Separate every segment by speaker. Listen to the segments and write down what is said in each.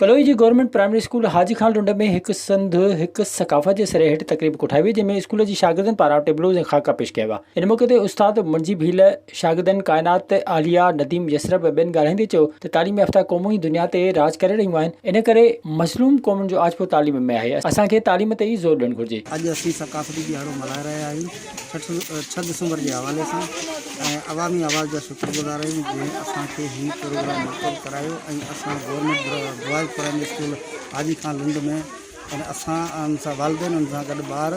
Speaker 1: ڪلوئي جي government primary school Haji Khan Lund ۾ هڪ سنڌ هڪ ثقافت جي سري هيٺ تقريب ڪوٺائي وئي جنهن ۾ اسڪول جي شاگردن پاران ٽيبلوز ۽ خاڪا پيش ڪيا ويا ان موقعي تي استاد منجي ڀيل شاگردن ڪائنات عاليه نديم يثرب ۽ ٻين ڳالهائيندي چيو ته تعليم يافته قومون ئي دنيا تي راڄ ڪري رهيون آهن ان ڪري مظلوم قومن جو آجپو تعليم ۾ آهي اسان کي تعليم تي ئي زور ڏيڻ گهرجي.
Speaker 2: اڄ اسين ثقافتي ڏهاڙو ملهائي رهيا آهيون. ڇهه ڊسمبر جي حوالي سان ۽ عوامي آواز جا شڪر گذار آهيون جنهن اسان کي هي پروگرام مرتب ڪرايو ۽ اسان government boys primary school Haji Khan Lund ۾ ۽ اسان سان والدين ان سان گڏ ٻار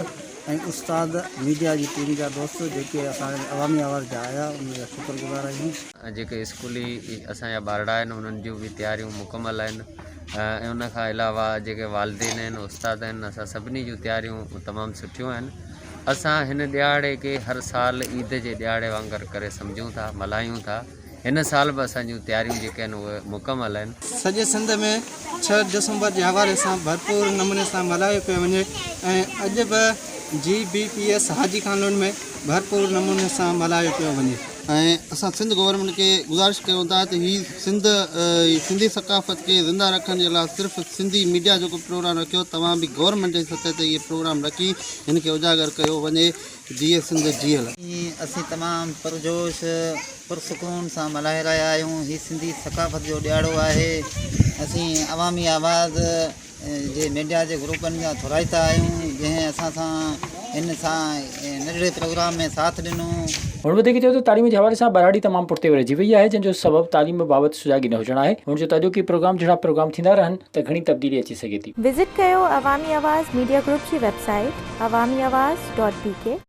Speaker 2: ۽ استاد ميڊيا جي ٽيم جا دوست جيڪي اسان عوامي آواز جا آيا ان جا شڪر گذار آهيون.
Speaker 3: جيڪي اسڪولي اسان جا ٻارڙا آهن انهن جون به تياريون مڪمل آهن ۽ ان کان علاوه جيڪي والدين آهن استاد آهن اسان سڀني جون تياريون تمام سٺيون آهن اسان هن ڏهاڙي کي هر سال عيد جي ڏهاڙي وانگر ڪري سمجهون ٿا ملهايون ٿا هن سال به اسان جون تياريون جيڪي آهن اهي مڪمل آهن.
Speaker 4: سڄي سنڌ ۾ ڇهه ڊسمبر جي حوالي سان ڀرپور نموني سان ملهايو پيو وڃي ۽ اڄ به G B P S Haji Khan Lund ۾ ڀرپور نموني سان ملهايو پيو وڃي.
Speaker 5: ۽ اسان سنڌ گورنمينٽ کي گذارش ڪيون ٿا ته هي سنڌ سنڌي ثقافت کي زنده رکڻ جي لاء صرف سنڌي ميڊيا جيڪو پروگرام رکيو توهان به گورنمينٽ جي سطح تي اهي پروگرام رکي هن کي اجاگر ڪيو وڃي جيئي سنڌ جيئل.
Speaker 6: اسين تمام پرجوش پرسڪون سان ملهائي رهيا آهيون هي سنڌي ثقافت جو ڏهاڙو آهي اسين عوامي آواز جي ميڊيا جي گروپن جا ٿورائتا آهيون جنهن اسان سان هن سان ننڍڙي پروگرام ۾ ساٿ ڏنو.
Speaker 1: هن وڌيڪ چيو ته تعليم جي حوالي سان ٻهراڙي تمام پٺتي رهجي وئي آهي جنهن جو سبب تعليم بابت سجاڳي نه هجڻ آهي. هن چيو ته اڄوڪي پروگرام جهڙا پروگرام ٿيندا رهن ته گهڻي تبديلي اچي سگهي ٿي.
Speaker 7: وزٽ ڪيو عوامي آواز ميڊيا گروپ جي website Awami Awaz dot B K.